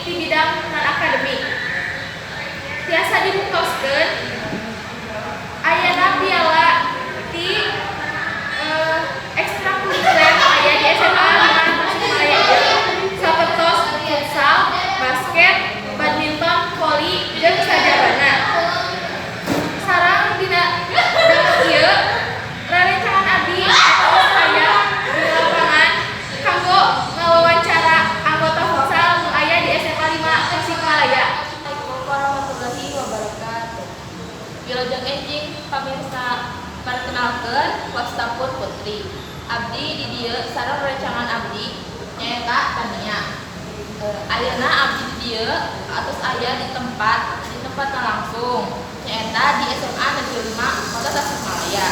di bidang non akademik. Tiasa dibuktoskeun ayana piala ti ekstrakurikuler nu aya di SMA 5 Tasikmalaya ieu, sapertos futsal, basket, badminton, voli, jeung sajabana. Sareng dina danget ieu, rerencangan abdi atos aya di lapangan kanggo ngawawancara anggota futsal nu aya di SMA 5 Tasikmalaya. Assalamualaikum warahmatullahi wabarakatuh. Wilujeng enjing, pamirsa, perkenalkeun, wasta pun Putri. Abdi di dieu sareng rerencangan abdi, nyaeta Tania. Ayeuna abdi di dieu atos aya di tempat langsung, nyaeta di SMA Negeri 5 Kota Tasikmalaya.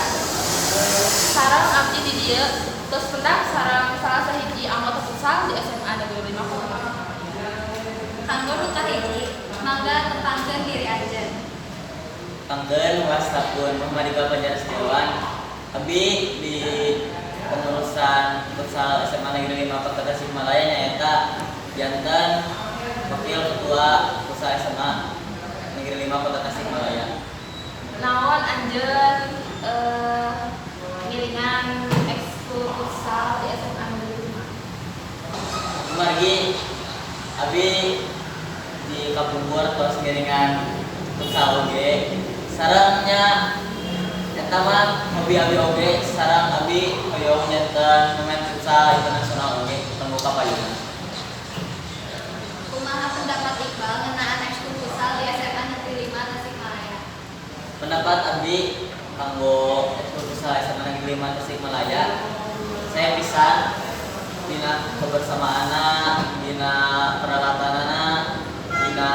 Sareng abdi di dieu tos pendak sareng salah sahiji anggota futsal di SMA Negeri 5 Kota Tasikmalaya. Kanggo nu kahiji, mangga tepangkeun diri anjeun. Tepangkeun, wasta pun Muhammad Iqbal Fajar Setiawan. Abdi di pengurusan futsal SMA Negeri 5 Kota Tasikmalaya nyaeta janten wakil ketua futsal SMA Negeri 5 Kota Tasikmalaya. Naon anjeun ngiringan ekskul futsal di SMA Negeri 5? Kumargi abdi di kapungkur tos ngiringan futsal oge, sareng nya eta mah hobi abi oge, sareng abi hoyong janten pemain futsal internasional oge kanggo kapayunna. Kumaha pendapat Iqbal ngeunaan ekskul futsal di SMA Negeri 5 Tasikmalaya? Pendapat abdi kanggo ekskul futsal SMA Negeri 5 Tasikmalaya, sae pisan dina kebersamaanna, dina peralatanana, dina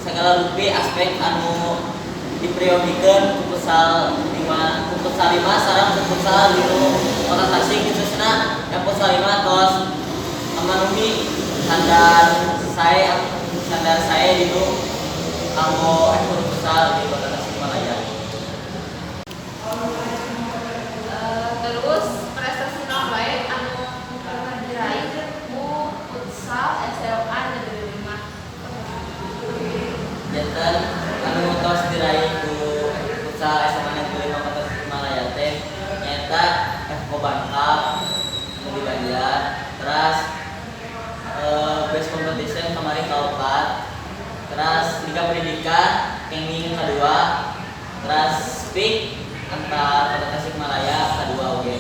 segala rupi aspek anu dipriyogikeun ku futsal 5, ku futsal 5 sareng ku futsal di Kota Tasik, khususna yang futsal 5 tos memenuhi standar sae dinu kanggo ekskul futsal di Kota Tasikmalaya. Terus prestasi naon wae anu pernah diraih ku futsal SMA Negeri 5? Janten anu tos diraih ku futsal SMA Negeri 5 Kota Tasikmalaya teh nyaeta Fkoban Cup anu di Banjar, terus best competition kemarin kaopat, terus Liga Pendidikan kenging kedua, terus speak antar Kota Tasikmalaya kedua oge.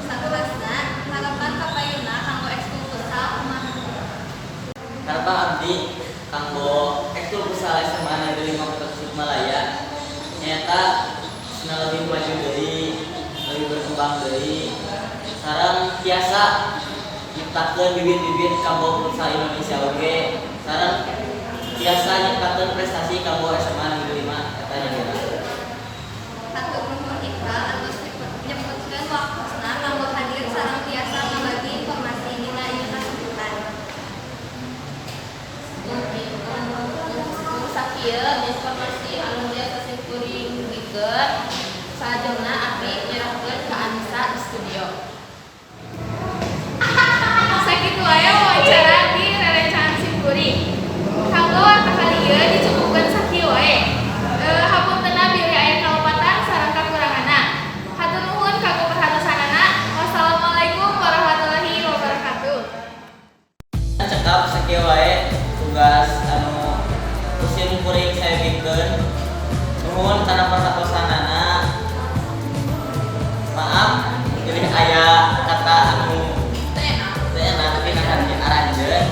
Saterusna, harapan kapayuna kanggo ekskul futsal kumaha? Harapan abdi kanggo ekskul futsal SMA Negeri 5 Kota Tasikmalaya nyaeta sina lebih maju deui, lebih berkembang deui, sareng tiasa nyiptakeun bibit-bibit kanggo futsal Indonesia oge, sareng tiasa nyiptakeun prestasi kanggo SMA Negeri 5 eta nyalira. Hatur nuhun, Iqbal, atos nyempetkeun waktosna kanggo hadir sareng tiasa ngabagi informasi dina ieu kasempatan. Mung sakieu informasi anu tiasa simkuring dugikeun. Salajengna abdi nyerahkeun ka Anissa di studio. Sakitu wae wawancara di rerencangan simkuring. Kanggo warta kali ieu dicukupkeun sakieu wae. Hapuntenna bilih aya kalepatan sareng kakuranganna. Hatur nuhun kanggo perhatosanana. Wassalamualaikum warahmatullahi wabarakatuh. Cekap sakieu wae tugas anu ku simkuring sae bikeun. Nuhun kana perhatosanana. Maaf bilih aya kata anu Teu enak. Teu enak dina hati aranjeun.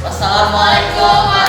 Wassalamualaikum.